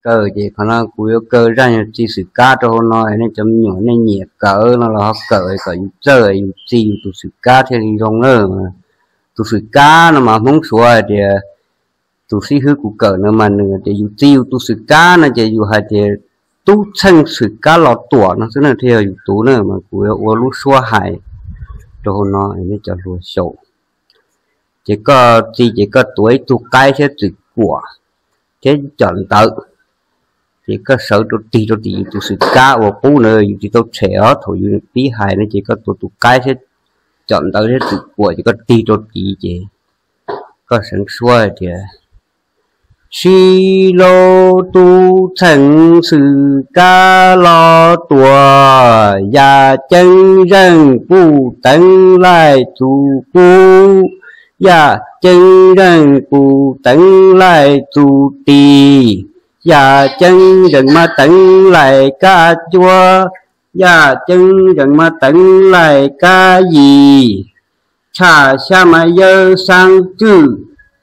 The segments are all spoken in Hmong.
Kawm ces qhov no kuv yuav kaw zaj nyuag txij xwm kab rau hauv no, nej cov me nyuam nej nyiam kawm no los ho kawm kom yus txawj yus txij yus tus xwm kab thiaj li zoo na. Tus xwm kab no mas Hmoob Suav hais tias, tus xib hwb kuv kawm no mas nws tias yus txij yus tus xwm kab no ces yus hais tias Tub Txheej Xwm Kab Los Tuam no xwb na thiaj yog yus tus na, mas kuv yuav ua lub suab hais rau hauv no nej cov hluas xyaum. Ces koj txij ces koj tuav ib tug qaib thiab txwm kuam thiab cov ntawv, ces koj sawv rau tig rau tim yus tus xwm kab uas qub ntawd yus tsis tau tshem os, thaum yus pib hais no ces koj tuav tus qaib thiab cov ntawv thiab txwm kuam ces koj tig rau tid ces koj seev suab hais tias, Sib laub Tub Txheej Xwm Kab Los Tuam, yaj ceeb zeej kuj teev laij txus kub, yaj ceeb zeej kuj teev laij txus tis, yaj ceeb zeej mas teev laij kab cuab, yaj ceeb zeej mas teev laij kab yim, tshaj xyab mas yawg Xaab Tswm,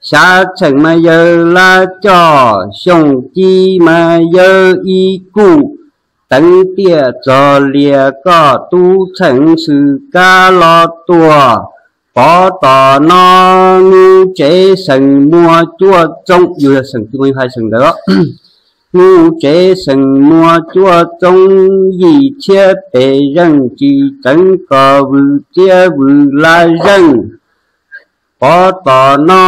xya txheem mas yawg Lab Coj, xyoo ci mas yawg Ib Kuj, teev tiaj txog lias koj Tub Txheej Xwm Kab Los Tuam. Pov tom no nub tsev xeem muaj cuaj txoob, yus yog xeem twg mas yus hais xeem ntawd. Nub tsev xeem muaj cuaj txoob, yim txhiab pes zeej, tsis tseev kom vwm txiab vwm laj zeej. Pov tom no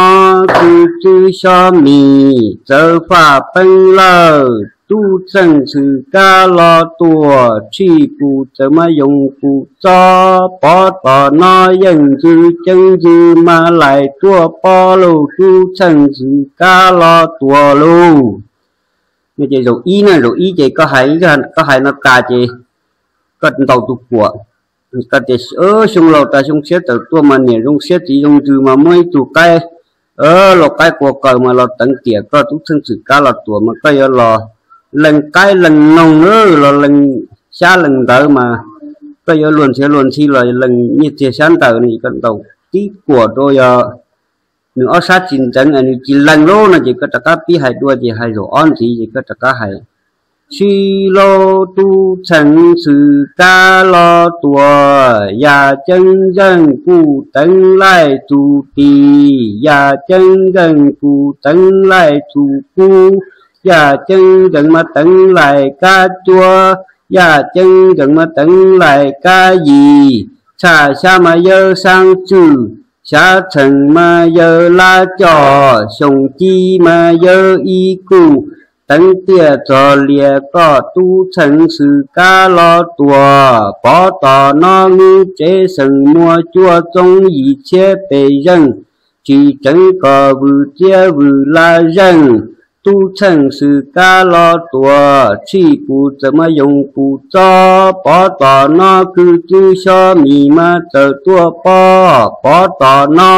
kwv txwv xyob mis txawv faj peeb lawj, Tub Txheej Xwm Kab Los Tuam, tshij pus txawm mas yoos pus txob. Pov tom no yeej ntxwv ceeb ntxwv mas laim tuaj pob lauj, Tub Txheej Xwm Kab Los Tuam lauj. No ces zaum ib na, zaum ib ces koj hais, koj hais no tas ces koj ntaus tus kuam, koj tias, Xyoo laus tas xyoo tshiab tawm tuaj mas niam zoo siab txiv zoo ntsws mas muab ib tug qaib, lau qaib qua kaws mas los teev tiam koj Tub Txheej Xwm Kab Los Tuam mas koj yuav los lees qaib lees noog los lees xyab lees ntawv mas koj yuav luag ntxhi luag ntxhi los lees nyiaj txiag xyab ntawv no, koj ntaus tib kuam rau yog nws ob sab tsis ntxeev nws tsis lees lub no ces koj rov qab pib hais dua ces hais zaum ob ntxiv ces koj rov qab hais, Sib laub Tub Txheej Xwm Kab Los Tuam, yaj ceeb zeej kuj teev laij txus tis, yaj ceeb zeej kuj teev laij txus kub, yaj ceeb zeej mas teev laij kab cuab, yaj ceeb zeej mas teev laij kab yim, tshaj xyab mas yawg Xaab Tswm, xya txheem mas yawg Lab Coj, xyoo ci mas yawg Ib Kuj, teev tiaj txog lias koj Tub Txheej Xwm Kab Los Tuam. Pov tom no nub tsev xeem muaj cuaj txoob, yim txhiab pes zeej, tsis tseev kom vwm txiab vwm laj zeej. Tub Txheej Xwm Kab Los Tuam, tshij pus txawm mas yoos pus txob. Pov tom no kwv txwv xyob mis mas txawm tuaj pob. Pov tom no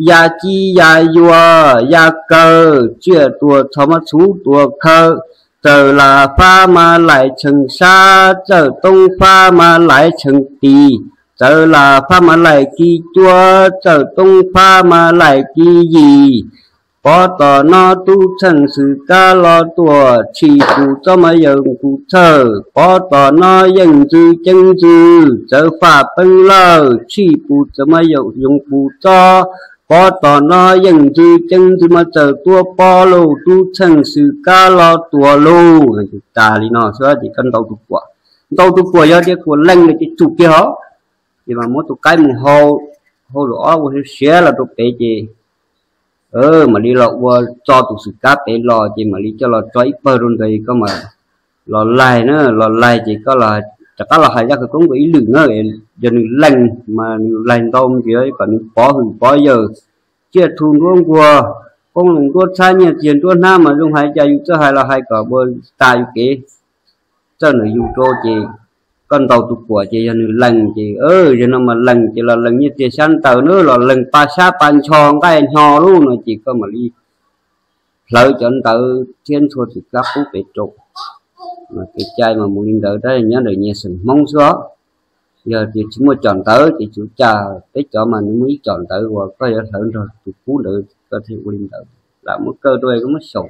ya ci ya yuas ya kaws, tsiaj tuam txhos mas txhuv tuam khaws, txawm lam fab mas laim tsheem sab, txawm toob fab mas laim tsheem tis, txawm lam fab mas laim ci cuab, txawm toob fab mas laim ci yim. Pov tom no Tub Txheej Xwm Kab Los Tuam, tshij pus txob mas yoos pus txhawj. Pov tom no yeej ntxwv ceeb ntxwv txawv faj peeb lawj, tshij pus txawm mas yoos pus txob. Pov tom no yeej ntxwv ceeb ntxwv mas txawm tuaj pob lauj, Tub Txheej Xwm Kab Los Tuam lauj. Tas li no xwb ces koj ntaus tus kuam, ntaus tus kuam yog tias kuam lees lawm ces tsum kiag hos, ces mas muab tus qaib mus hau, hau zaum ob ua siav los rau pem ces mam li los ua txo tus xwm kab pem los ces mam li coj los tso ib pawg rau ntawd koj mam los laig na, los laig ces koj rov qab los hais zaj khawv koob dua ib lwm na. Yog nws lees mas nws laig ntau ntxiv kom nws pov hwm pov yawm, tsiaj txhu nruab nkuag, qoob loo nruab txhab nyiaj txiag nruab hnab mas zoo hais cas yus txawj hais los hais kom ua tas yus kev txawj ntawm yus rau ces koj ntaus tus kuam ces yog nws lees ces, yog no mas lees ces los lees nyiaj txiag xyab ntawv na, los lees pa xyab pa ncho nqaij hnyo lauj no ces koj mam li hlawv cov ntawv thiab ntxhua tus kab qub pem rau. Kev cai mas mus li ntawd tab nyob ntawm nyias xeem Hmoob xwb os. Yog tias tsis muaj com ntawv ces tsuas cas peb cov mas nws muaj ib com ntawv uas koj yuav hlawv nrog tus qub ntawd koj thiaj ua li ntawd. Lam muab kaw rau koj muab xyaum.